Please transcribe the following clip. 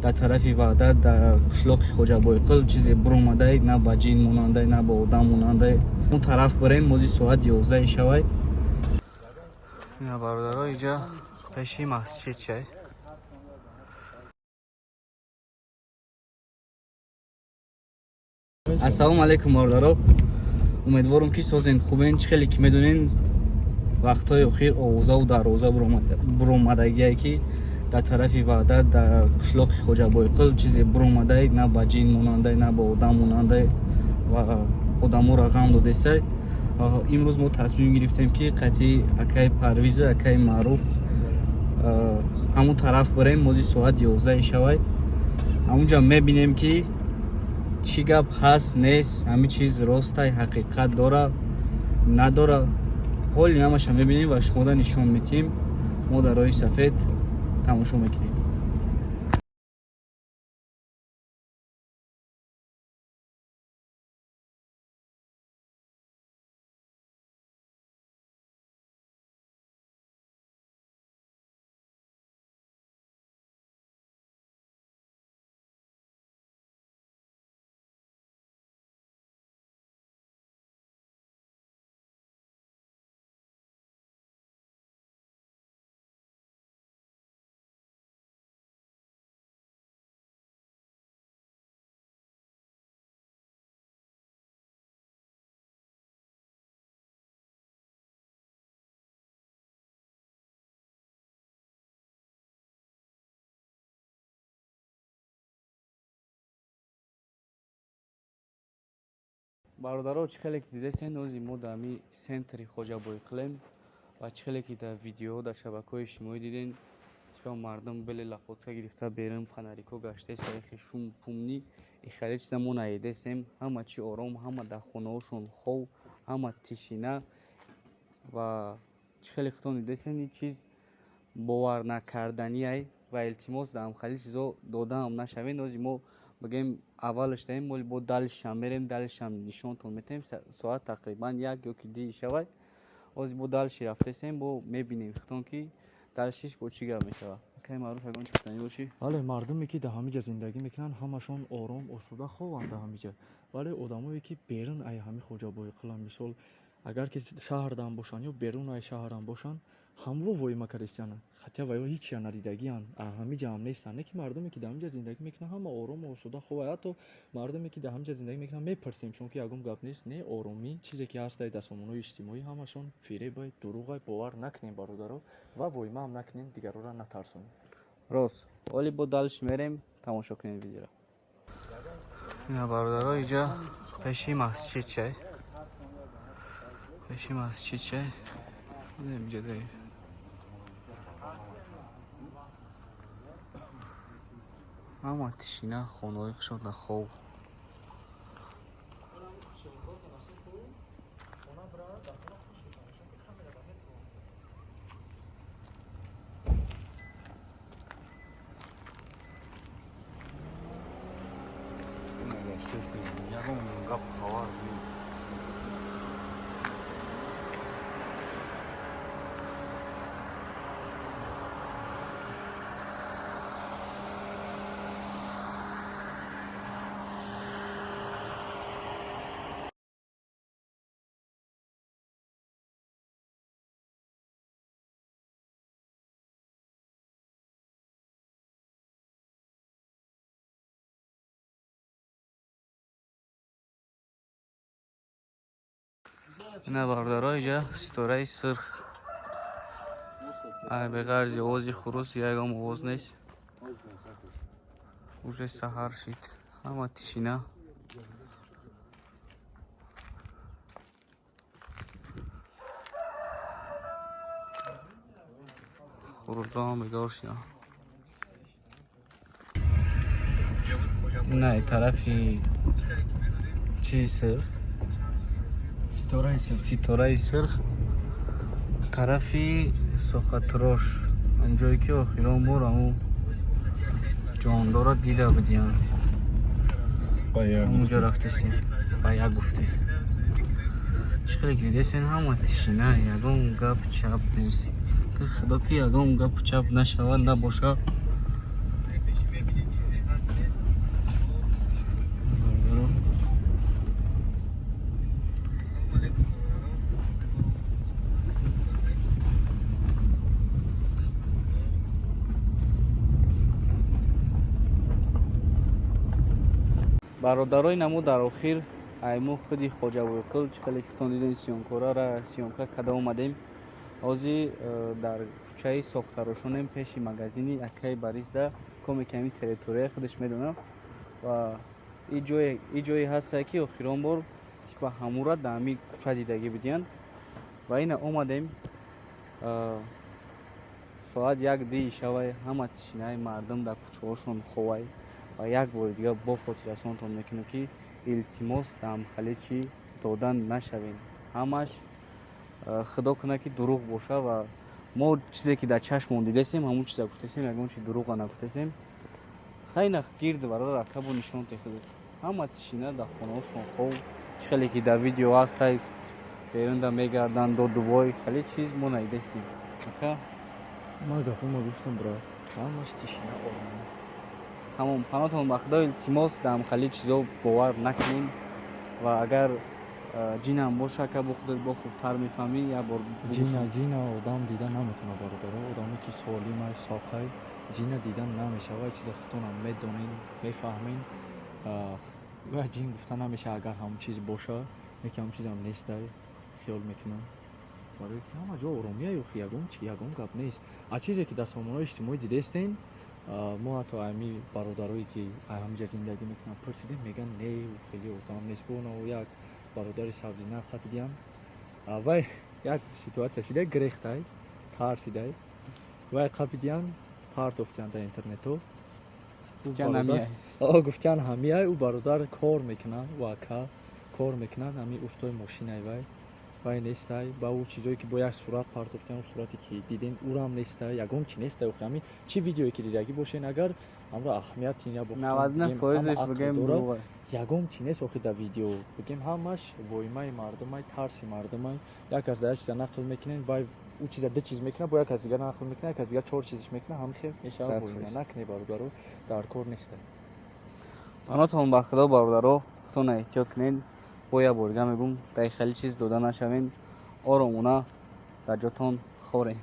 Дар тарафи Ваҳдат, дар қишлоқи Хоҷабойқул чизе буромадай, на ба ҷин монандай, на ба одам монандай. Он тараф барем, мози соат 11 шавай. Ина, бародаро, иҷа пеши масҷид чай. Ассалому алайкум, бародаро, умедворам, ки созен, хубен. Чӣ хеле ки медонен, вақтҳои охир овозаву дарвоза буромадагие, ки дар тарафи Ваҳдат, дар қишлоқи Хоҷабойқул чизе буромадай, на ба ҷин монандай, на ба одам монандай ва одаморо ғам додесай. Имрӯз мо тасмим гирифтем, ки қатъи акаи Парвиза, акаи Маъруф ҳамун тараф барем. Мози соат 11 шавай, ҳамунҷа мебинем, ки чӣ гап ҳаст, нест, ҳамин чиз ростай, ҳақиқат дора, надора. Ҳоли ҳамаша мебинем ва шумода нишон медиҳем. Мо дар роҳи сафед тамошо мекунем. Бародаро, чӣ хеле ки дидесен, ози мо дар ҳамин центри Хоҷабойқилем ва чӣ хеле ки дар видеоҳо, дар шабакаҳои иҷтимоӣ диден, типа мардум бели лопатка гирифта, берун фонарико гаштест, ихе шум пумни ихеле чиза мо наидесем. Ҳама чи ором, ҳама дар хонаҳошон хов, ҳама тишина. Ва чӣ хеле худтон дидесен, ин чиз боварнакарданиай ва илтимос, дар ҳамхели чизо додаам нашавед. Ози мо бигем, аввалаш даем, моли бо дальшам мерем, дальшам нишонтон метаҳем. Соат тақрибан 1 ё ки 2 шавад. Ози бо дальше рафтесем, бо мебинем худтон, ки дальшиш бо чӣ гап мешавад. Акаи Маъруф, ягон чиз гуфтанӣ бошӣ? Бале, мардуме, ки дар ҳамин ҷа зиндагӣ мекунанд, ҳамашон ором, осуда хованд дар ҳамин ҷа. Вале одамое, ки берун ай ҳамин Хоҷабойқуланд, мисол, агар ки шаҳрдам бошанд ё берун ай шаҳрам бошанд, ҳамво воима кардистиянд, хотя ваё ҳичия надидагианд, ҳамин ҷа ҳам нестанд. Не ки мардуме, ки дар ҳамин ҷа зиндагӣ мекунанд, ҳама орому осуда хованд. Ҳатто мардуме, ки дар ҳамин ҷа зиндагӣ мекунанд, мепурсем, чунки ягон гап нест, не, оромӣ. Чизе ки ҳастае дар сомонаҳои иҷтимоӣ, ҳамашон фиребай, дурӯғай. Бовар накунем, бародаро, ва воимаам накунем, дигарора натарсонем. Рост, оли бо дальше мерем, тамошо кунем видеоро. Ина, бародаро, иҷа пеши масҷид чай, пеши масҷид чай инҷа дорем. Ҳама тишина, хонаҳои хушон хов. Ягон гап хабар нест. Ина, бародаро, иҷа ситораи сурх. Ай беғарзи овози хурус ягон овоз нест. Уже саҳар шид, ҳама тишина. Хурузо ҳам бедор шиданд. Ина тарафи чизи сурх. Ситораи сурх. Ситораи сурх, тарафи Сохатрош, ҷое ки охирон бор ҳамун ҷондорро дида будиянд. Ҳамунҷо рафтесем, ба як гуфте. Чӣ хеле ки дидесен, ҳама тишина, ягон гап чап нест. Худо, ки ягон гапу чап нашавад, набошад. Бародарои намо, дар охир айму худи Хоҷабойқул, чӣ хеле ки тон дидем, съёмкора съёмка када омадем. Ҳозир дар кӯчаи Сохтарошонем, пеши магазини акаи Баризда. Коме ки ҳамин территория худаш медонам ва и ҷое ҳаста, ки охирон бор типа ҳамура дар ҳамин кӯча дидагӣ будиянд. Ва ина омадем, соат 1-2 шавай, ҳама тишинаи, мардум дар кӯчаҳошон ховай. Ва як бори дигар бо хотиррасонтон мекунем, ки илтимос, дар чӣ додан нашавем. Ҳамаш худо кунад, ки дурӯғ боша. Ва мо чизе ки дар чашмон дидесем, ҳамун чиза гуфтесем, ягон чи дурӯға нагуфтесем. Хайна гирд бародар, акабу нишон техуд, ҳама тишина, дар хонаҳошон хов. Чӣ хеле ки дар видео ҳастай, берунда мегарданд, додувой, хеле чиз мо надидесем, ака. Ман гапома гуфтам, брат, ҳамаш тишина, ором. Тамом, паноҳтон ба Худо. Илтимос, дар ҳамхали чизо бовар накунем. Ва агар ҷинам боша, ака, бо худат бо хубтар мефаҳмӣ, як бор. Ҷина одам дида наметавонад, бародаро. Одаме ки солимай, соқай, ҷина дида намешавад. Чиза худтонам медонен, мефаҳмен. Ва ҷин гуфта намешавад, агар ҳамон чиз боша, лекин ҳамон чизам нестай, хиёл мекунам, барои ки ҳама ҷо оромия ёхи, ягон чи, ягон гап нест. А чизе ки дар сомонаҳои иҷтимоӣ дидестен, мо ҳатто ами бародарое ки ҳамиҷа зиндагӣ мекунанд, пурсидем, мегӯянд: «Не, хеле одам нест». Бо як бародари сабзина қапидиям, вай як ситуация шида, гирехтай, тарсидай, вай қапидиям, партофтиям дар интернето. Гуфтиан ҳамияй. Ӯ бародар кор мекунад, ӯ ака кор мекунад, ҳами устои мошинай. Вай нестай. Ба ӯ чизое ки бо як сурат партофтиам, сурате ки дидем, ӯрам нестай, ягон чи нестай. Ҳами чӣ видеое ки дидагӣ бошен, агар ҳамро аҳамият ягон чи нест. Охи дар видео бигем, ҳамаш воимаи мардумай, тарси мардумай. Як кас дар як чиза нақл мекунем, вай ӯ чиза ду чиз мекунад, бо як кас дигар нақл мекунад, як кас дигар чор чизиш мекунад, ҳами хел мешавад. Воима накунед, бародаро, дар кор нестай. Паноҳтон ба Худо, бародаро, худтона эҳтиёт кунед. Бо як бор дига мегӯм, дар хеле чиз дода нашавед, оромона дар ҷотон хоред.